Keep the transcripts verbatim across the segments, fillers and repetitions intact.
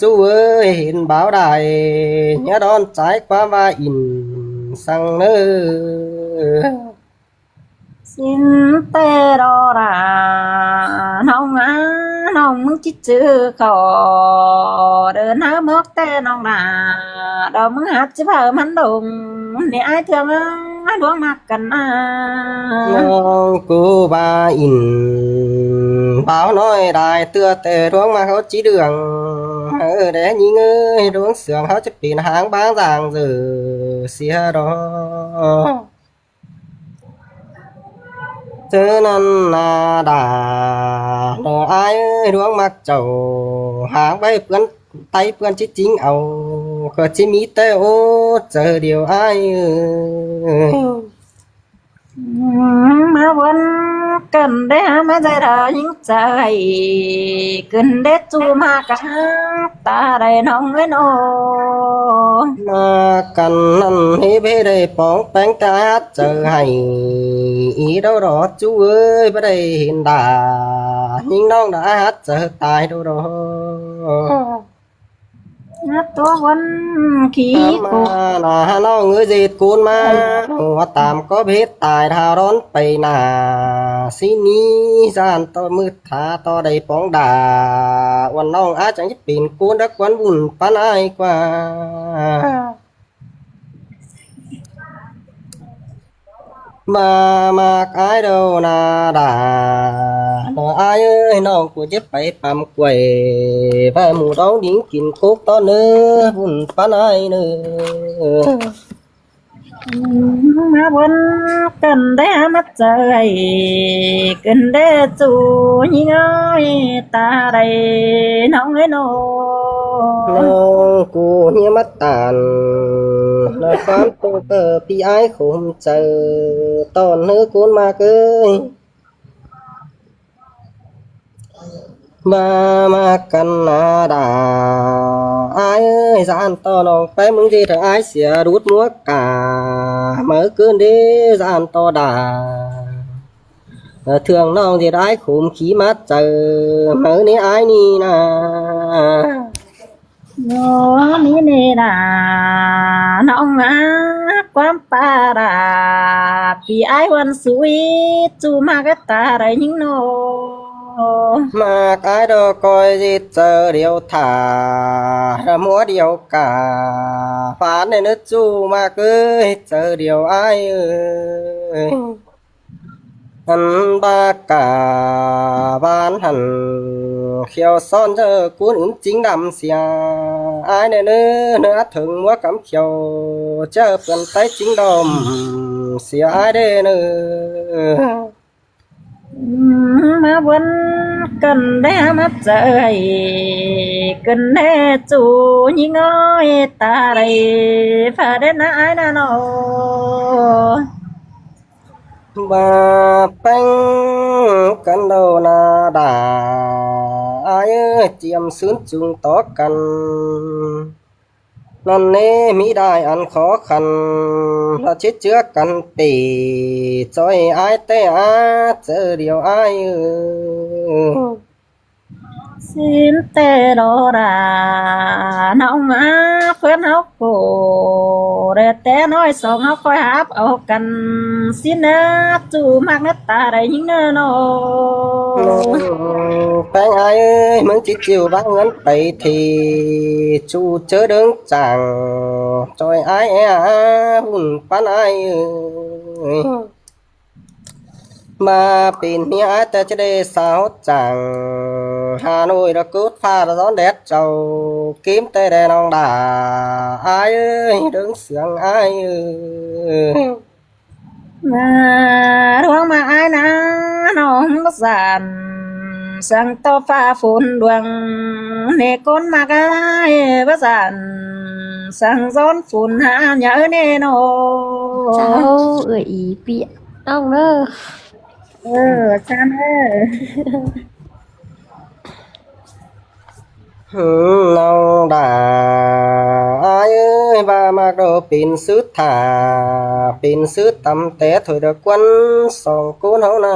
ꞌChu ơi, hên báo đài, ꞌnhá đón ꞌchái ꞌquám ꞌva ỉn săng ꞌnớ. ꞌSịn ꞌtẹ ꞌló đa, ꞌnọng ꞌa, ꞌnọng ꞌmứng ꞌchí ꞌchư khảu, đaư ꞌnhá mốc ꞌtẹ ꞌnọng đa, đaư ꞌmứng hák ꞌchí phaư ꞌmắn đông, ꞌnị ải ꞌtưa ꞌmá, ꞌluống ꞌmặc căn ꞌna. ꞌNọng ꞌcọ ꞌva ỉn, báo ꞌnọi đai ꞌtưa ꞌtẹ ꞌluống ꞌmặc ꞌháu ꞌchí đường, ơ, đé ꞌnhính ơi, ꞌluống sương ꞌháu ꞌchí pên háng báng dang dở sia đó. ꞌChớ ꞌnặn ꞌna đa, ꞌnị ải ơi, ꞌluống ꞌmặc chảu, háng ꞌvạy ꞌpướn, ꞌtạy ꞌpướn ꞌchí chính au, ꞌcọ ꞌchí ꞌmí ꞌtẹ ố, chaư điêu ải ơi. ꞌMá ꞌvốn căn đé hák ꞌmá dạy đa ꞌnhính chaư hảư, căn đé ꞌchu ꞌmặc cá ta đảy ꞌnọng ơi ꞌnớ. ꞌMá căn ꞌnặn hế báu đảy póng ꞌpéng ta hák chaư hảư, ꞌí đaư đó ꞌchu ơi, báu đảy hên đa, ꞌnhính ꞌnọng đa hák chaư tai đaư đó. ꞌNa ꞌtố ꞌvốn khí ꞌcọ ꞌna ꞌnọng ơi, ꞌdệt ꞌcốn ꞌmá, ꞌhua tam ꞌcó bết tai thao đón pay nả. ꞌSịn ꞌnị ꞌdan ꞌto ꞌmựt tha ꞌto đảy póng đa, ꞌuôn ꞌnọng ải chắng ꞌchí pên ꞌcốn đắc ꞌquán bun ꞌpắn ải ꞌquá. ꞌVa ꞌmặc ải đaư ꞌna đa, ꞌnị ải ơi, ꞌnọng ꞌcọ ꞌchí pay păm quay, ꞌva ꞌmụ đóng đính kin cốc ꞌto ꞌnớ, bun ꞌpắn ải ꞌnớ. ꞌMá ꞌvốn căn đé hák ꞌmá chaư hảư, căn đé ꞌchu ꞌnhính ơi, ta đảy ꞌnọng ơi ꞌnớ. ꞌNọng ꞌcọ ꞌnhá ꞌmá tản, ꞌnị ꞌquám tô ꞌcọ ꞌpi ải khốm chaư, ꞌtọn ꞌnớ ꞌcốn ꞌmặc ơi. ꞌVa ꞌmặc căn ꞌna đa, ải ơi, ꞌdan ꞌto ꞌnọng pé ꞌmứng ꞌdệt ải sia đút ꞌmúa cả, máư ꞌcứn đé ꞌdan ꞌto đa. Ơ, ꞌtương ꞌnọng ꞌdệt ải khốm khí ꞌmá chaư, máư ꞌnị ải ꞌnị ꞌna. ꞌNo ꞌnị ꞌnị đa, ꞌnọng ꞌa, ꞌquám ꞌpa đa, ꞌpi ải ꞌhuôn sui, ꞌchu ꞌmặc cá ta đảy ꞌnhính ꞌnớ. ꞌMặc ải đaư ꞌcoi ꞌdệt chaư điêu thả, ꞌmúa điêu cả, phán đảy ꞌnớ ꞌchu ꞌmặc ơi, chaư điêu ải ơi. Ăn ꞌva cả ꞌván hẳn, khiêu son ꞌchớ ꞌcốn ứn chính đăm sia. Ải đé ꞌnớ, ꞌnớ ꞌtếng ꞌmúa cắm khiêu, ꞌchớ ꞌpướn ꞌtếng chính đom sia ải đé ꞌnớ. ꞌMá ꞌvốn căn đé hák ꞌmá chaư hảư, căn đé ꞌchu ꞌnhính ơi, ta đảy pha đé ꞌna ải ꞌna ꞌnớ. ꞌVa ꞌpéng căn đaư ꞌna đa, ải ơi, ꞌchiêm ꞌsướng chung tó căn. ꞌNặn ꞌnế ꞌmí đai ăn khó khăn, ꞌlạ chết ꞌchứa căn pể, ꞌchoi ải ꞌtẹ ꞌa, chaư điêu ải ơi. ꞌSịn ꞌtẹ ꞌló đa, ꞌnọng ꞌa, ꞌpướn ꞌháu ꞌcọ, đé ꞌtẹ ꞌnọi song ꞌháu ꞌcoi háp au căn, ꞌsịn ꞌnớ, ꞌchu ꞌmặc ꞌnớ ta đảy ꞌnhính ꞌnớ ꞌnớ. ꞌPéng ải ơi, ꞌmứng ꞌchí ꞌchịu ꞌváng ꞌngớn pay thì, ꞌchu ꞌchớ đớng chảng, ꞌchoi ải é ꞌa, bun ꞌpắn ải ơi. ꞌVa pên ꞌnị ải ꞌtẹ ꞌchớ đé sao chảng, Hà Nội đa cốt pha đa gión đét chảu, kím ꞌtẹ đé ꞌnọng đa, ải ơi, đớng sương ải ơi. ꞌMá ꞌluống ꞌmặc ải ꞌna, ꞌnọng báu dản, săng ꞌto pha phôn đuang, ꞌnị ꞌcốn ꞌmặc ải báu dản, săng gión phôn hả nhớ ꞌnị ꞌnớ. Chảu, ưa ý ꞌpi ꞌnọng ꞌnớ. Ơ, chăn ơ. Hử, ꞌnọng đa, ải ơi, ꞌva ꞌmặc đaư pên sứt thả, pên sứt tăm té thôi đa ꞌquăn song ꞌcốn ꞌháu ꞌna.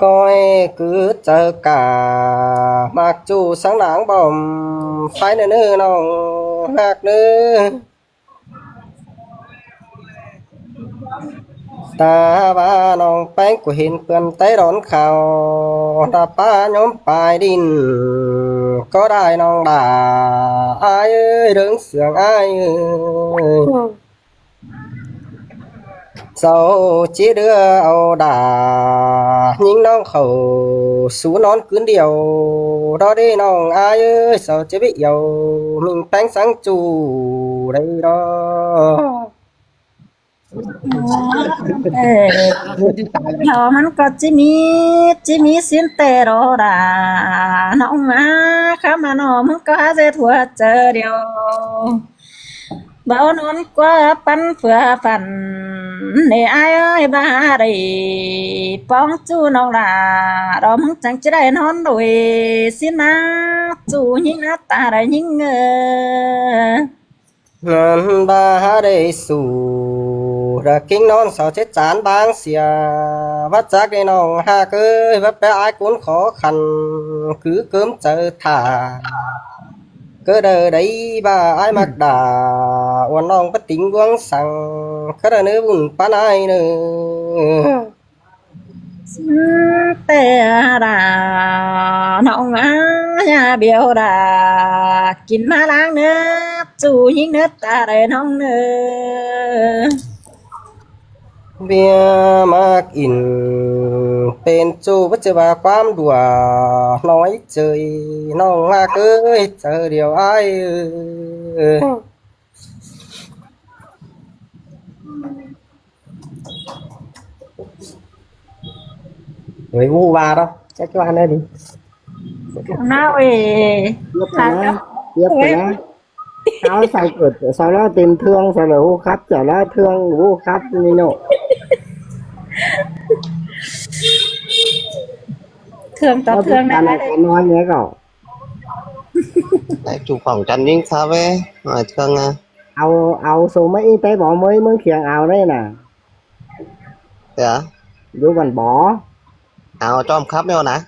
ꞌcoi cứ chaư cả, ꞌmặc ꞌchu sắng nẳng bom, phái ꞌnư ꞌnư ꞌnọng ꞌhặc ꞌnư. Ta ꞌva ꞌnọng ꞌpéng ꞌcọ hên ꞌpươn té đón khảu, ta ꞌpá ꞌnhóm pay đin, ꞌcọ đảy ꞌnọng đả, ải ới, ꞌlớng sương ải ới. Sau ꞌchí ꞌlứa au đả, ꞌnhính ꞌnọng khảu sú ꞌnón ꞌcứn điêu, đó đi ꞌnọng ải ới, sau ꞌchí báu iêu, ꞌminh ꞌpéng sắng ꞌchu đảy đó. Ơ, ꞌnọ ꞌmắn ꞌcọ ꞌchí ꞌmí, ꞌchí ꞌmí ꞌsịn ꞌtẹ đó đả, ꞌnọng ꞌmá, khắp ꞌmá ꞌnọ ꞌmắn ꞌcọ hák ꞌdệt hua chaư điêu. Báu ꞌnón ꞌquá ꞌpắn phưa phăn, ꞌnị ải ới, ꞌva đảy ꞌpóng ꞌchu ꞌnọng đả, đó ꞌmắn chắng ꞌchí đảy ꞌnón đuổi ꞌsịn ꞌnớ, ꞌchu ꞌnhính ꞌnớ ta đảy ꞌnhính ơ. ꞌNan ꞌva đảy sú, đa ꞌkính ꞌnón sau ꞌchí chán bang sia, ꞌva chắc đi ꞌnọng ꞌhặc ới, ꞌva pé ải ꞌcốn khó khăn, cứ cớm chaư thả. ꞌCọ đảy đảy ꞌva ải ꞌmặc đả, uôn ꞌnọng pá tỉng ꞌguống săng, ꞌcọ đảy ꞌnớ bun ꞌpắn ải ꞌnớ. ꞌTẹ đả, ꞌnọng ải ới, biêu đả, kin ꞌmá ꞌláng ꞌnớ, ꞌchu ꞌnhính ꞌnớ ta đảy ꞌnọng ꞌnớ. Bia ꞌmặc in, pên ꞌchu báu ꞌchư ꞌva ꞌquám đuả, nói chới, ꞌnọng ꞌhặc ới, chaư điêu ải ới. Ơi, ꞌhụ ꞌva đó, chắc ꞌva ꞌnớ đi. ꞌNo ơi. Tiếp ꞌva ꞌnớ, tiếp ꞌva ꞌnớ. Sau, sau ꞌcợt, sau ꞌló tìm thương, sau ꞌló ꞌhụ khắp, sau ꞌló thương, ꞌhụ khắp ꞌnị ꞌnớ. Thương tó thương ꞌnớ. Nói nhé cậu. Đảy ꞌchu phỏng chăn ꞌnhính khắp ới, nói thương à. Au, au số mấy té bó mới mớng khiêng au đảy ꞌnớ. Thế à? Dú bắn bó. Au ꞌchom khắp ꞌnớ ꞌnớ.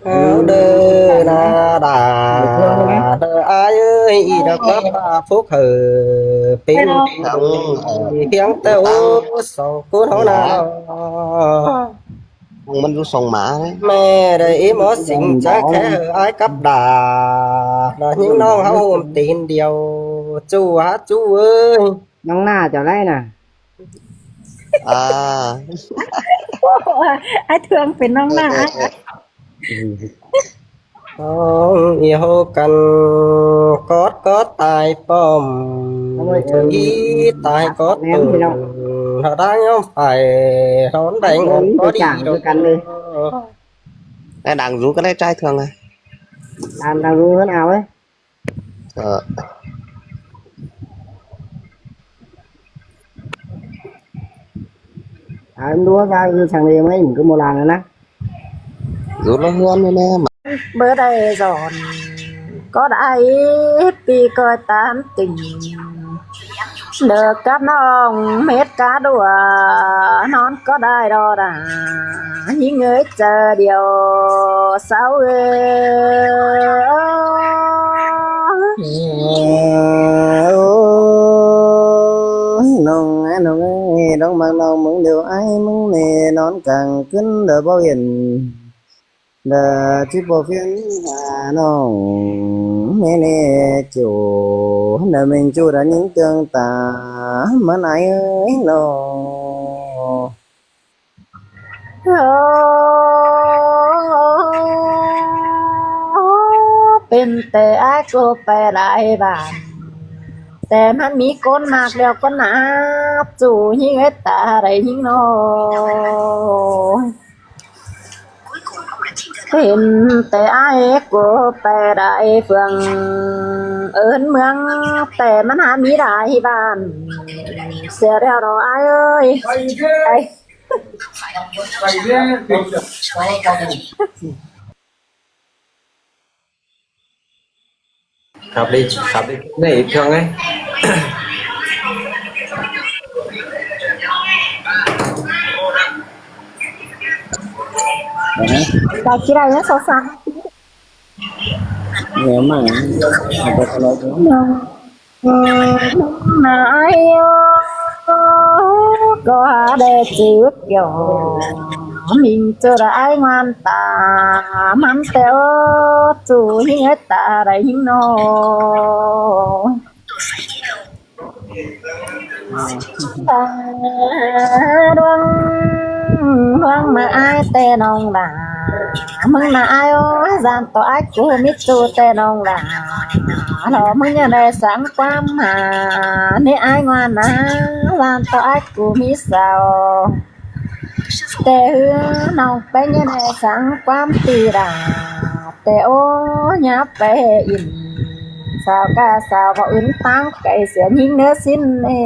Au đơ ꞌnớ đả, đơ ải ới, ꞌnị đa khắp ꞌva phúc hở, pên ꞌhụ khiêng ꞌtẹ ú, sau ꞌcốn ꞌháu ꞌnớ. ꞌMắn dú song ꞌmá. ꞌMẹ đảy ím ók sính chắc khé hở ải cắp đả, đa ꞌnhính ꞌnọng ꞌháu ôm tin điêu, ꞌchu hák ꞌchu ới. ꞌNọng ꞌná chảu đảy ꞌnớ. À. Ải Thương pên ꞌnọng ꞌná. Ơ, ơ, ơ. Không yêu căn cót cót tai pom, ôi, ôi, ý tai cót ném tù. Thì đâu? Họ đang không phải đón đánh, ôi, ôi, có đi đâu. Căn đi. Đang rủ cái đấy trai Thương à? Đang, đang rủ hơn ao ấy. Ờ. À, em đua ra, ừ, thằng này mấy mình cứ mua làng rồi nè. Rủ nó hơn nữa nè, mà. Bơ đảy dọn, ꞌcọ đảy pi ꞌcoi tám tỉnh. Đơ cắp ꞌnọng mết cá đuả, ꞌnón ꞌcọ đảy đo đả, ꞌnhính ới, chaư điêu sau ới. Ôi, ꞌnọng ơi, ꞌnọng ơi, ꞌnọng ꞌmặc ꞌnọng ꞌmướng điêu ải ꞌmướng ꞌnị, ꞌnón cang ꞌcứn đơ báu yên. Đa ꞌchí báu phiến hả ꞌnọng, ꞌnị ꞌnị ꞌchu, đa ꞌminh ꞌchu đa ꞌnhính ꞌtương ta, ꞌmắn ải ới ꞌnọng. Ơ, pên ꞌtẹ ải ꞌcọ pay lai bản, ꞌtẹ ꞌmắn ꞌmí ꞌcốn ꞌmặc điêu ꞌcốn nả, ꞌchu ꞌnhính ới ta đảy ꞌnhính ꞌnớ. Pên ꞌtẹ ải ꞌcọ pay đảy phường ơn ꞌmướng, ꞌtẹ ꞌmắn hả ꞌmí đảy bản, sia điêu đó ải ới. Ải. Khắp đi, khắp đi. Này, Thương ấy. Đảy ꞌchí đảy ꞌnớ, so săn. Nếu mà, nó có cái lối đó. Nai ꞌcọ ha đe ꞌchư kiẻo, ꞌminh ꞌchu đảy ngoan ta, ꞌmắn ꞌtẹ ꞌchu ꞌhính ꞌhét ta đảy ꞌhính ꞌnọ. Ta ꞌluống, ꞌluống ꞌmá ải ꞌtẹ ꞌnọng đa, ꞌmứng ꞌna ải ꞌnớ, dan ꞌto ải ꞌcọ ꞌmí ꞌchu ꞌtẹ ꞌnọng đa. Lo ꞌmứng ꞌnhá đảy sắng ꞌquám ha, ꞌnị ải ngoan ꞌna, dan ꞌto ải ꞌcọ ꞌmí sau. ꞌTẹ ꞌhứ ꞌnọng ꞌpéng ꞌnhá đảy sắng ꞌquám ti đa, ꞌtẹ ꞌnhá ꞌpéng ꞌhế ꞌnị. Sau ꞌca sau ꞌva ứn ꞌtáng cay sia ꞌnhính ꞌnớ ꞌsịn ꞌnị.